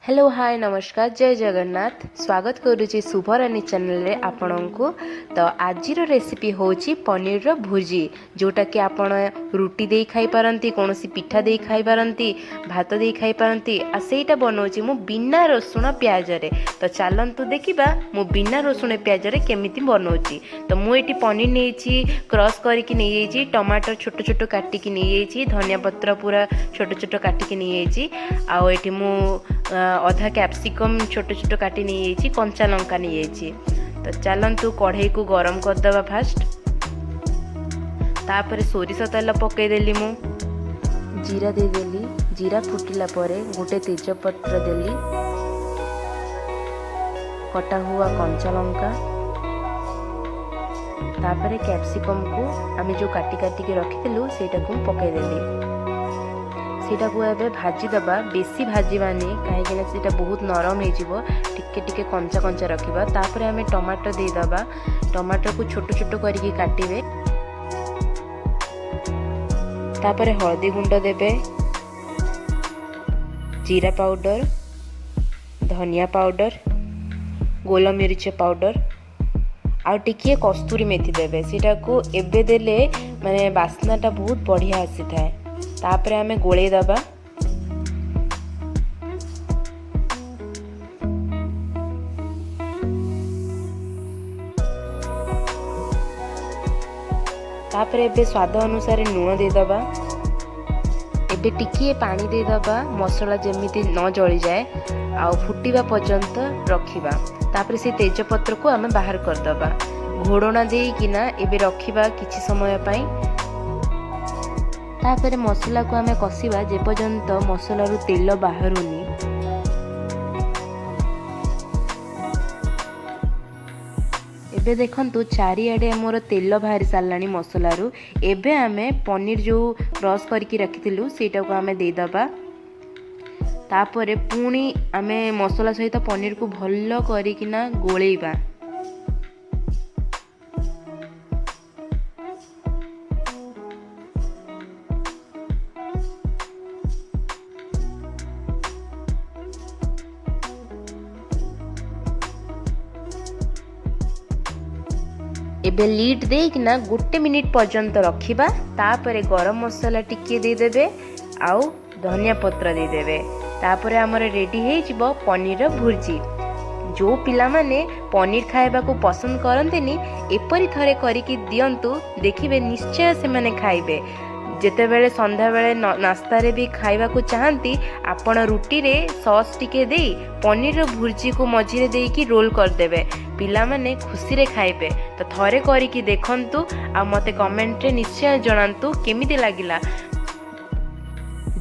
Hello, ହାଏ, ନମସ୍କାର, ଜୟ ଜଗନ୍ନାଥ। ସ୍ୱାଗତ କରୁଛି ଶୁଭରାନୀ ଚ୍ୟାନେଲରେ ଆପଣଙ୍କୁ। ତ ଆଜିର ରେସିପି ହେଉଛି ପନିରର ଭୁଜି, ଯେଉଁଟାକି ଆପଣ ରୁଟି ଦେଇ ଖାଇପାରନ୍ତି, କୌଣସି ପିଠା ଦେଇ ଖାଇପାରନ୍ତି, ଭାତ ଦେଇ ଖାଇପାରନ୍ତି। ଆଉ ସେଇଟା ବନାଉଛି ମୁଁ ବିନା ରସୁଣ ପିଆଜରେ। ତ ଚାଲନ୍ତୁ ଦେଖିବା ମୁଁ ବିନା ରସୁଣ ପିଆଜରେ କେମିତି ବନାଉଛି। ତ ମୁଁ ଏଠି ପନିର ନେଇଛି, କ୍ରସ୍ କରିକି ନେଇଯାଇଛି, ଟମାଟର ଛୋଟ ଛୋଟ କାଟିକି ନେଇଯାଇଛି, ଧନିଆ ପତ୍ର ପୁରା ଛୋଟ ଛୋଟ କାଟିକି ନେଇଯାଇଛି, ଆଉ ଏଠି ମୁଁ ଅଧା କ୍ୟାପ୍ସିକମ୍ ଛୋଟ ଛୋଟ କାଟି ନେଇଯାଇଛି, କଞ୍ଚା ଲଙ୍କା ନେଇଯାଇଛି। ତ ଚାଲନ୍ତୁ କଢ଼େଇକୁ ଗରମ କରିଦେବା ଫାଷ୍ଟ। ତାପରେ ସୋରିଷ ତେଲ ପକାଇଦେଲି, ମୁଁ ଜିରା ଦେଇଦେଲି। ଜିରା ଫୁଟିଲା ପରେ ଗୋଟେ ତେଜପତ୍ର ଦେଲି, କଟା ହୁଆ କଞ୍ଚା ଲଙ୍କା, ତାପରେ କ୍ୟାପ୍ସିକମ୍କୁ ଆମେ ଯେଉଁ କାଟି କାଟିକି ରଖିଥିଲୁ ସେଇଟାକୁ ମୁଁ ପକାଇଦେଲି। ସେଇଟାକୁ ଏବେ ଭାଜିଦେବା। ବେଶୀ ଭାଜିବାନି, କାହିଁକିନା ସେଇଟା ବହୁତ ନରମ ହେଇଯିବ। ଟିକେ ଟିକେ କଞ୍ଚା କଞ୍ଚା ରଖିବା। ତାପରେ ଆମେ ଟମାଟୋ ଦେଇଦେବା। ଟମାଟୋକୁ ଛୋଟ ଛୋଟ କରିକି କାଟିବେ। ତାପରେ ହଳଦୀ ଗୁଣ୍ଡ ଦେବେ, ଜିରା ପାଉଡ଼ର, ଧନିଆ ପାଉଡ଼ର, ଗୋଲମରିଚ ପାଉଡ଼ର ଆଉ ଟିକିଏ କସ୍ତୁରୀ ମେଥି ଦେବେ। ସେଇଟାକୁ ଏବେ ଦେଲେ ମାନେ ବାସ୍ନାଟା ବହୁତ ବଢ଼ିଆ ଆସିଥାଏ। ତାପରେ ଆମେ ଗୋଳେଇ ଦେବା। ତାପରେ ଏବେ ସ୍ୱାଦ ଅନୁସାରେ ଲୁଣ ଦେଇଦେବା। ଏବେ ଟିକିଏ ପାଣି ଦେଇଦେବା, ମସଲା ଯେମିତି ନ ଜଳିଯାଏ, ଆଉ ଫୁଟିବା ପର୍ଯ୍ୟନ୍ତ ରଖିବା। ତାପରେ ସେ ତେଜପତ୍ରକୁ ଆମେ ବାହାର କରିଦେବା। ଘୋଡ଼ଣା ଦେଇକିନା ଏବେ ରଖିବା କିଛି ସମୟ ପାଇଁ। ତାପରେ ମସଲାକୁ ଆମେ କଷିବା ଯେପର୍ଯ୍ୟନ୍ତ ମସଲାରୁ ତେଲ ବାହାରୁନି। ଏବେ ଦେଖନ୍ତୁ, ଚାରିଆଡ଼େ ଆମର ତେଲ ବାହାରି ସାରିଲାଣି ମସଲାରୁ। ଏବେ ଆମେ ପନିର ଯେଉଁ କ୍ରସ୍ କରିକି ରଖିଥିଲୁ ସେଇଟାକୁ ଆମେ ଦେଇଦେବା। ତାପରେ ପୁଣି ଆମେ ମସଲା ସହିତ ପନିରକୁ ଭଲ କରିକିନା ଗୋଳେଇବା। ଏବେ ଲିଡ୍ ଦେଇକିନା ଗୋଟେ ମିନିଟ୍ ପର୍ଯ୍ୟନ୍ତ ରଖିବା। ତାପରେ ଗରମ ମସଲା ଟିକିଏ ଦେଇଦେବେ ଆଉ ଧନିଆ ପତ୍ର ଦେଇଦେବେ। ତାପରେ ଆମର ରେଡ଼ି ହେଇଯିବ ପନିରର ଭୁର୍ଜି। ଯେଉଁ ପିଲାମାନେ ପନିର ଖାଇବାକୁ ପସନ୍ଦ କରନ୍ତିନି, ଏପରି ଥରେ କରିକି ଦିଅନ୍ତୁ, ଦେଖିବେ ନିଶ୍ଚୟ ସେମାନେ ଖାଇବେ। ଯେତେବେଳେ ସନ୍ଧ୍ୟାବେଳେ ନାସ୍ତାରେ ବି ଖାଇବାକୁ ଚାହାନ୍ତି, ଆପଣ ରୁଟିରେ ସସ୍ ଟିକେ ଦେଇ ପନିରର ଭୁର୍ଜିକୁ ମଝିରେ ଦେଇକି ରୋଲ୍ କରିଦେବେ, ପିଲାମାନେ ଖୁସିରେ ଖାଇବେ। ତ ଥରେ କରିକି ଦେଖନ୍ତୁ ଆଉ ମୋତେ କମେଣ୍ଟରେ ନିଶ୍ଚୟ ଜଣାନ୍ତୁ କେମିତି ଲାଗିଲା।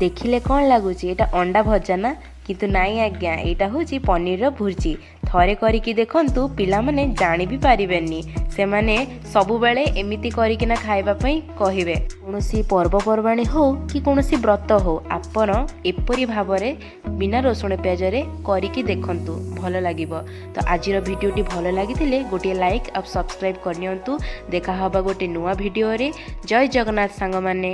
ଦେଖିଲେ କ'ଣ ଲାଗୁଛି? ଏଇଟା ଅଣ୍ଡା ଭଜା ନା? କିନ୍ତୁ ନାଇଁ ଆଜ୍ଞା, ଏଇଟା ହେଉଛି ପନିରର ଭୁର୍ଜି। ଥରେ କରିକି ଦେଖନ୍ତୁ, ପିଲାମାନେ ଜାଣି ବି ପାରିବେନି। ସେମାନେ ସବୁବେଳେ ଏମିତି କରିକିନା ଖାଇବା ପାଇଁ କହିବେ। କୌଣସି ପର୍ବପର୍ବାଣୀ ହଉ କି କୌଣସି ବ୍ରତ ହଉ, ଆପଣ ଏପରି ଭାବରେ ବିନା ରସୁଣ ପିଆଜରେ କରିକି ଦେଖନ୍ତୁ, ଭଲ ଲାଗିବ। ତ ଆଜିର ଭିଡ଼ିଓଟି ଭଲ ଲାଗିଥିଲେ ଗୋଟିଏ ଲାଇକ୍ ଆଉ ସବସ୍କ୍ରାଇବ୍ କରିନିଅନ୍ତୁ। ଦେଖା ହେବା ଗୋଟେ ନୂଆ ଭିଡ଼ିଓରେ। ଜୟ ଜଗନ୍ନାଥ ସାଙ୍ଗମାନେ।